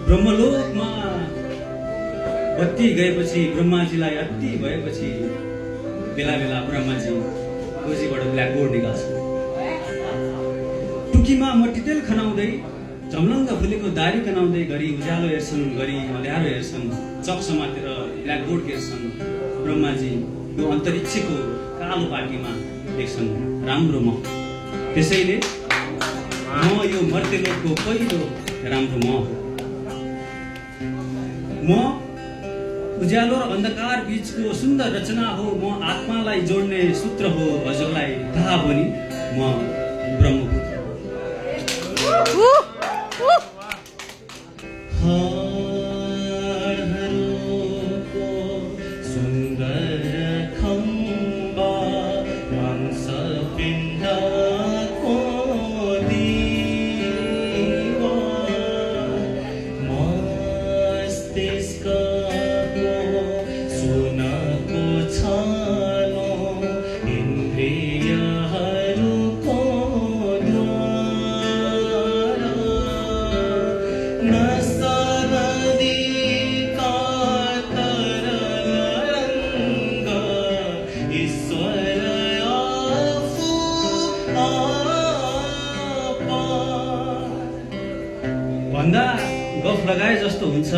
ब्रह्मलोकमा बत्ती गएपछि ब्रह्माजीलाई अति भएपछि बेला बेला ब्रह्माजी गोजीबाट ब्ल्याकबोर्ड निकाल्छ। टुकीमा मट्टितेल खनाउँदै झम्लङ्ग फुलेको दारी कनाउँदै घरि उज्यालो हेर्छन्, घरि अँध्यारो हेर्छन्, चक समातेर ब्ल्याकबोर्ड हेर्छन्। ब्रह्माजी यो अन्तरिक्षको कालो पाटीमा देख्छन् राम्रो म। त्यसैले म यो मर्त्यलोकको पहिलो राम्रो म उज्यालो र अन्धकार बीचको सुन्दर रचना हो। म आत्मालाई जोड्ने सूत्र हो। हजुरलाई थाहा हो नि म ब्रह्मपुत्र। सुन्दर खम्बा मांस पिण्डको दिवा मस्तिष्कको सुनको छानो इन्द्रियहरूको द्वार नसनदीका तरङ्ग ईश्वर आफू आपा भन्दा गफ लगाए जस्तो हुन्छ।